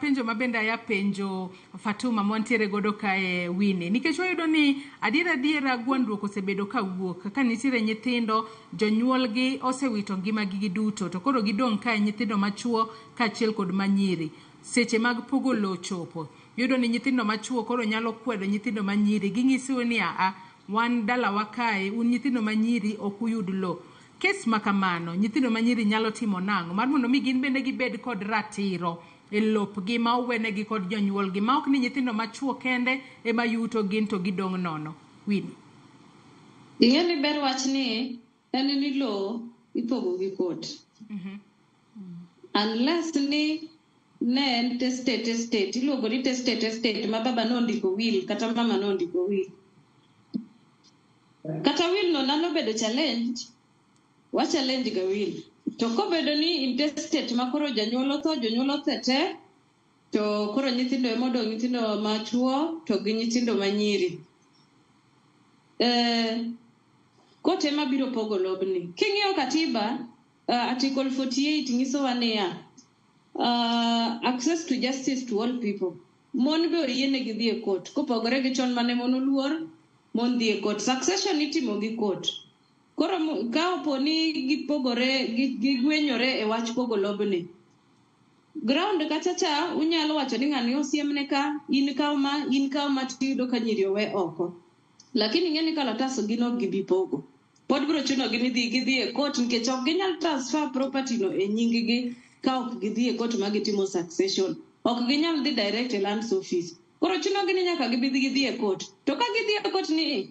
penjo ma bende aya penjo Fatuma mwantiere godo kae Winnie, nikech wayudo ni adiera adiera gwandruok osebedo ka wuok ka nitiere nyithindo jonyuolgi osewito ngimagi giduto to koro gidong' kae nyithindo machuo kaachiel kod manyiri. Seche mag pogo lowo chopo, iyudo ni nyithindo machuo koro nyalo kwedo nyithindo manyiri, ginyisou ni aa wan dalawa kae un nyithindo manyiri ok uyud lowo. Kes ma kamano, nyithindo manyiri nyalo timo nang'o mar mondo mi gin bende gibed kod ratiro e lopgi ma owenegi kod jonyuolgi ma ok ni nyithindo machuo kende ema yuto gin to gidong' nono? Winnie. Ing'e ni ber wachni en ni lowo ipogo gi court. Unless ni ne en testate estate, iluongo ni testate estate ma baba nondiko will kata mama nondiko will. Kata will no nyalo bedo challenge, wa challenge ga will. To kobedo ni intestate ma koro janyuol otho, jonyuol otho te, to koro nyithindo ema odong' nyithindo machuo to gi nyithindo manyiri. Court ema biro pogo lobni. King'iyo katiba, Article 48 nyisowa niya, access to justice to all people. Mon be oyienegi dhi e court. Kopogore gi chon mane mon oluor, mon dhi e court. Succession itimo gi court. Koro ka opo ni gipogore, gigwenyore e wach pogo lobni. Ground kacha cha unyalo wacho ni ng'ani osiemne ka, in kaw ma, in kaw ma tiyudo ka nyiri owe oko. Lakini ing'e ni kalatas gin ok gibi pogo. Pod biro chunogi ni dhi gidhi e court nikech ok ginyal transfer property no e nying gi ka ok gidhi e court ma gitimo succession. Ok ginyal dhi direct e lands office. Koro chunogi ni nyaka gibi gidhi e court. To ka gidhi e court ni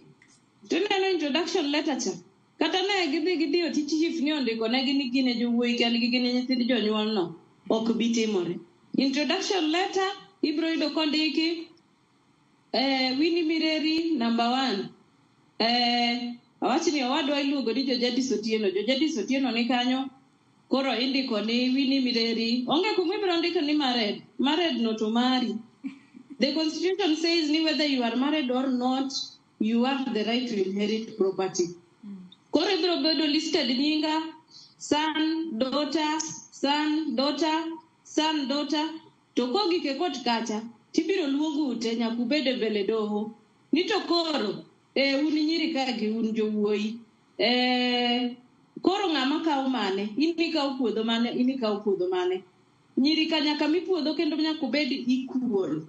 to ineno introduction letter cha. Kata ne gidhi gidiyo tich chief ni ondiko negi ni gin e jowuoyi kendgi gin e nyithind jonyuol no. Ok bi timore. Introduction letter ibiro yudo kondiki Winnie Mireri number 1. Awach ni owadwa iluongo ni Jojadis Otieno. Jojadis Otieno ni kanyo. Koro indiko ni Winnie Mireri. Onge kuma ibiro ndiko ni married. Married no to mari. The constitution says ni whether you are married or not, you have the right to inherit property. Koro ibiro bedo listed nyinga, son, daughter, son, daughter, son, daughter. To kogik e court kacha, tibiro luongu te nyaka ubed e mbele doho. Ni to koro, un nyiri ka gi un jowuoyi. Koro ng'ama kawo mane? In ikawo puodho mane? In ikawo puodho mane? Nyiri ka nyaka mi puodho kendo nyaka obed equal.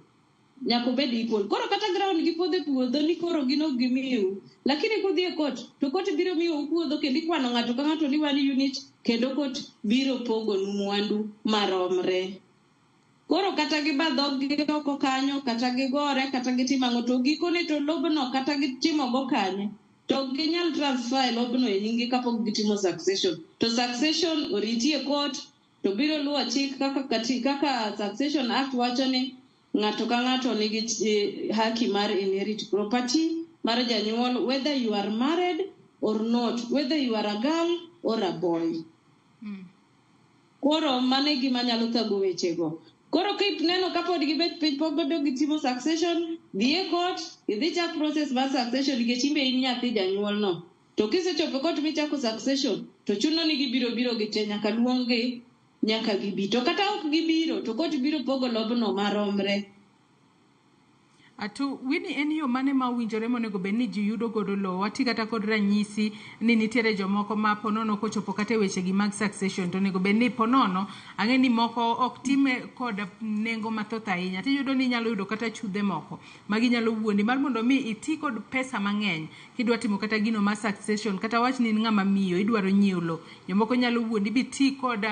Nyaka obed equal. Koro kata ground gi puodho e puodho ni koro gin ok gimiu. Lakini kudhi e court, to court biro miyou puodho kendo ikwano ng'ato ka ng'ato ni one unit kendo court biro pogonu mwandu maromre. Koro kata giba dhog-gi oko kanyo, kata gigore, kata gitimo ang'o, to gikone to lobno kata gitimogo kanye, to ok ginyal transfer e lobno e nying-gi kapok gitimo succession. To succession oriti e court, to biro luwo chik kaka, kaka Succession Act wacho ni ng'ato ka ng'ato nigi haki mar inherit property mar janyuol whether you are married or not, whether you are a girl or a boy. Koro mano e gima nyalo thago wechego. Koro kineno kapod gibet piny pok gitimo succession, dhi e court, idhi chak process mar succession nikech in be in nyathi janyuol no. To kisechopo e court michako succession, to chuno ni gibiro biro gi te, nyaka luong gi, nyaka gibi. To kata ok gibiro, to court biro pogo lobno maromre. To Winnie, en yo mane ma owinjore monego bed ni ji yudo godo lowo? Wati kata kod ranyisi ni nitiere jomoko ma ponono kochopo kata e wechegi mag succession to onego bed ni ponono ang'e ni moko ok time kod nengo mathoth ahinya. Tiyudo ni inyalo yudo kata chudhe moko ma ginyalo wuondi mar mondo mi iti kod pesa mang'eny kidwa timo kata gino mar succession, kata wach ni in ng'ama miyo idwaro nyiewo lowo. Jomoko nyalo wuondi bi ti kod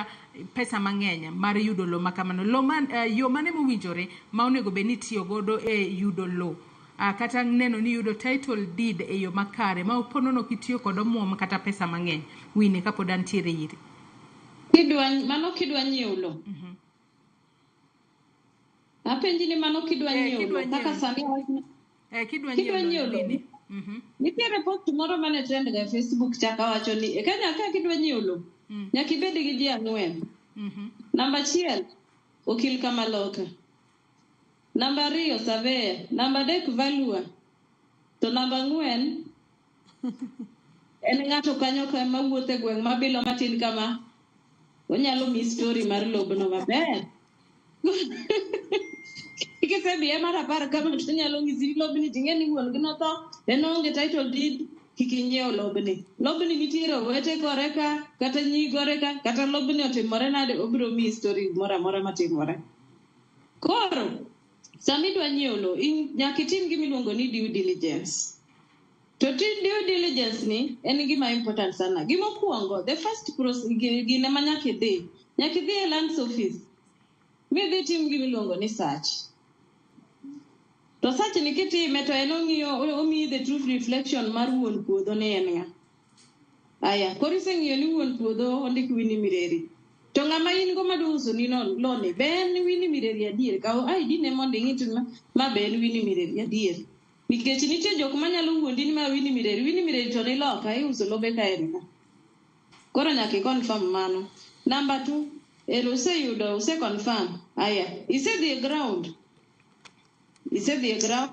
pesa mang'eny mar yudo lowo ma kamano. Lowo man, yo mane mowinjore ma onego bed ni itiyo godo e yudo lowo? Kata neno ni yudo title deed e yo makare ma ponono ok itiyo kod omuom kata pesa mang'eny. Winnie, kapod antiere iri. Mano kidwa nyiewo lowo. Apenji ni mano kidwa nyiewo lowo kaka sani Kidwa nyiewo lowo. Winnie. Nitiere post moro mane trend ga e Facebook chaka wacho ni e Kenya ka kidwa nyiewo lowo, nyaka ibed gi ji ang'wen. Namba 1, okil kamaloka. Namba 2, surveyor. Namba 3, valuer. To namba 4 en ng'ato kanyo ka mawuotho e gweng' mabilo matin kama, onyalo mi story mar lobno maber. Kisebiye mar 10 kama to nyalo nyisi ni lobni ting'e ni wuon gi notho, en oonge title deed, kik inyiew lobni. Lobni nitiere owete gore ka, kata nyi gore ka, kata lobni otimore nade, obiro miyi story moro amora matimore. Koro, sama idwa nyiewo lowo, nyaka itim gima iluongo ni due diligence. To due diligence ni en gima important sana. Gimokwongo, the first gine ma nyaka idhi e lands office, midhi tim gima iluongo ni search. To search ni kitime to en ong'iyo, omiyi the true reflection mar wuon puodho ni en ng'a. Aya, koro iseng'iyo ni wuon puodho ondik Winnie Mireri. To ng'ama in go madwa uso ni no loni, be en Winnie Mireri adier? Kaw ID ne mondo ing'i to ma be en Winnie Mireri adier. Nikech nitie jok manyalo wuondi ni ma Winnie Mireri, Winnie Mireri to ni loka, iuso lobe ka en ka. Koro nyaka i confirm mano. Number 2, ero useyudo, use confirm. Aya, isedhi e ground. Isedhi e ground.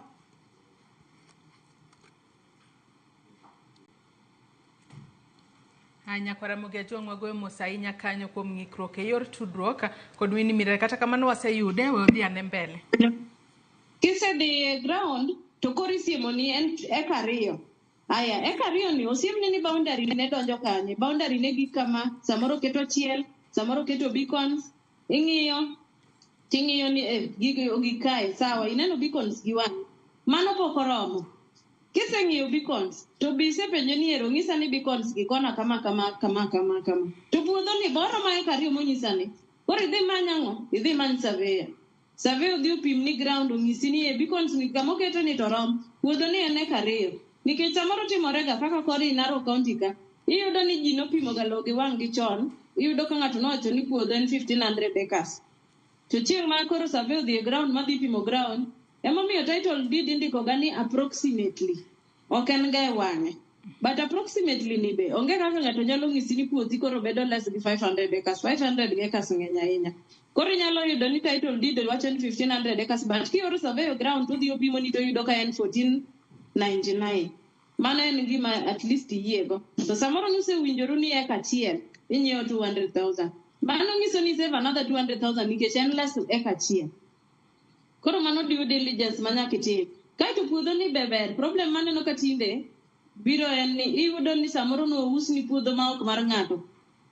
Nyakwara Ramogi Ajwang' wagoyo mos ahinya kanyo kuom ng'ikruok e yor tudruok kod Winnie Mireri. Kata kamano waseyude, we odhi ane mbele. Kisedhi e ground, to koro isiemoni en eka 2. Aya, eka 2 ni osiemni ni boundary ne donjo kanye. Boundary ne gik kama, samoro keto chiel, samoro keto beacons, ing'iyo, ting'iyo ni gigi ogik kae, sawa, ineno beacons gi wang'i. Mano pok oromo. Kiseng'iyo beacons, to bi isepenjo ni ero ng'isa ni beacons gi kona kama kama kama kama kama. To puodho ni boro ma eka 2 monyisa ni. Koro idhi many ang'o? Idhi many surveyor. Surveyor odhi opim ni ground onyisi ni e beacons ni kama oketo ni to rom. Puodho ni en eka 2. Nikech samoro timore ga kaka koro i Narok County ka. Iyudo ni ji nopimo ga lowo gi wang' gi chon. Iyudo ka ng'ato nowacho ni puodho en 1500 acres. To chieng' ma koro surveyor odhi e ground madhi pimo ground, emomiyo title deed indiko ga ni approximately. Ok en ga e wang'e. But approximately ni be, onge kaka ng'ato nyalo ng'isi ni puothi koro bedo less gi 500 acres. 500 acres ng'eny ahinya. Koro inyalo yudo ni title deed wacho ni 1500 acres, but kioro surveyor ground to odhi opimo ni to oyudo ka en 1499. Mano en gima at least iyiego. To samoro nusewinjoru ni eka achiel, inyiewo 200,000. Mano nyiso ni save another 200,000 nikech en less eka achiel. Koro mano due diligence ma nyaka itim. Kaeto puodho ni be ber. Problem maneno ka tinde biro en ni iyudo ni samoro nousni puodho ma ok mar ng'ato.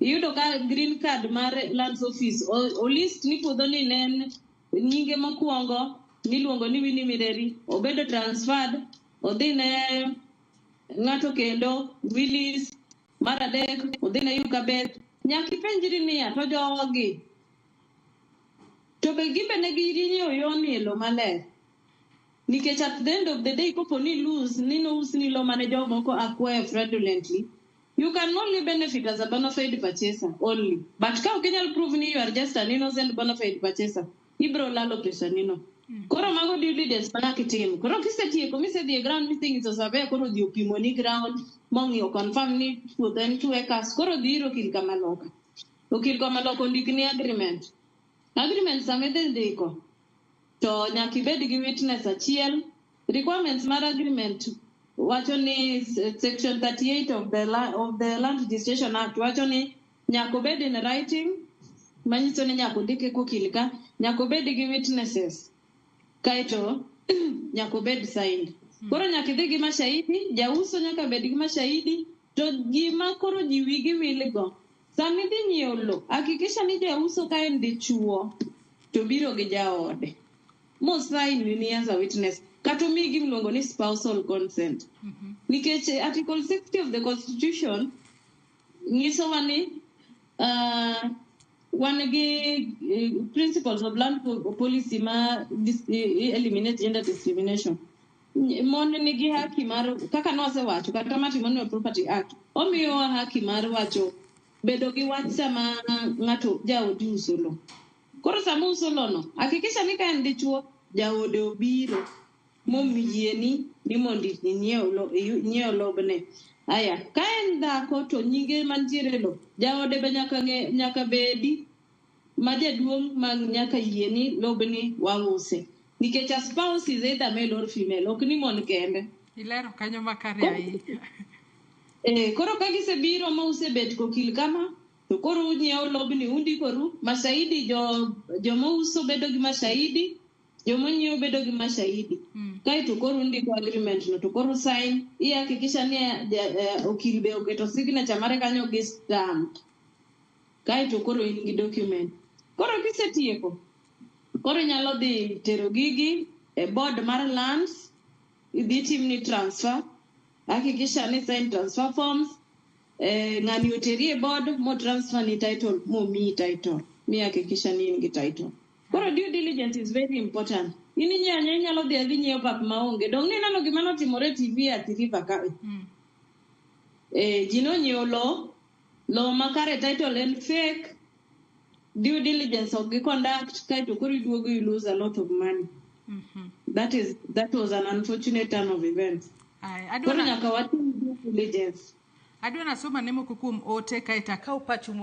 Iyudo ka green card mar lands office o list ni puodho ni ne en nyinge mokwongo miluongo ni Winnie Mireri, obedo transferred, odhi ne ng'ato kendo Willis, mar adek odhi ne Yukabeth. Nyaka ipenjri niya, to jogi to be gimbe ne ginyiewo yoni e lowo maler? Nikech at the end of the day, kopo ni lose, ni nousni lowo mane jomoko acquire fraudulently, you can only benefit as a bona fide purchaser only. But ka ok inyal prove ni you are just an innocent bona fide purchaser, ibro lalo pesa nino. Koro mago due diligence ma nyaka itim. Koro kisetieko misedhi e ground miseng'iso surveyor, koro odhi opimo ni ground, mong'iyo confirm ni puodho en 2 acres, koro dhi ir okil kamaloka. Okil kamaloka ondikni agreement. Agreement sama idhi ndiko, to nyaka ibed gi witness achiel. Requirements mar agreement wacho ni section 38 of the Land Registration Act wacho ni nyaka obed in writing, manyiso ni nyaka ondike kokil ka, nyaka obed gi witnesses, kaeto nyaka obed signed. Koro nyaka idhi gi mashahidi, jauso nyaka bed gi mashahidi, to gima koro ji wigi wil go. Sama idhi nyiewo lowo, hakikisha ni jauso ka en dichuo to biro gi jaode. Mosign ni as a witness, kata omiyi gimiluongo ni spousal consent. Nikech Article 60 of the Constitution nyisowa ni wan gi principles of land policy ma eliminate gender discrimination. Mon nigi haki mar, kaka nosewacho, kata Matrimonial Property Act, omiyowa haki mar wacho bedo gi wach sama ng'ato jaodi uso lowo. Koro sama uso lowo no, hakikisha ni ka en dichuo, jaode obiro moyieni ni mondo inyiew lobne. Aya, ka en dhako to nyinge mantiere e lowo, jaode be nyaka bedi ma jaduong' ma nyaka yie ni lobni wause. Nikech a spouse is either male or female, ok ni mon kende. Ilero kanyo makare ahinya. Koro ka gisebiro ma usebet kokil kama, to koro unyiewo lobni undikoru, mashahidi joma uso bedo gi mashahidi, Joma nyiewo bedo gi mashahidi. Kaeto koro undiko agreement no to koro sign, ihakikisha ni okil be oketo signature mare kanyo gi stamp. Kaeto koro in gi document. Koro kisetieko, koro inyalo dhi tero gigi e board mar lands, idhi timni transfer, hakikisha ni sign transfer forms, ng'ani oteri e board mo transfer ni title momiyi title mi hakikisha ni in gi title. Koro due diligence is very important. In inyiewo anyiewa inyalo dhi adhi nyiewo pap maonge. Dong' nineno gima notimore e TV e Athi River kae. Ji nonyiewo lowo, lowo makare title en fake, due diligence ok gi conduct, kaeto koro iduogo you lose a lot of money. That was an unfortunate turn of events. Aya, Koro adwa nyaka watim due diligence. Adwa nasoma ne moko kuom ote kaeto akaw pachu mogik.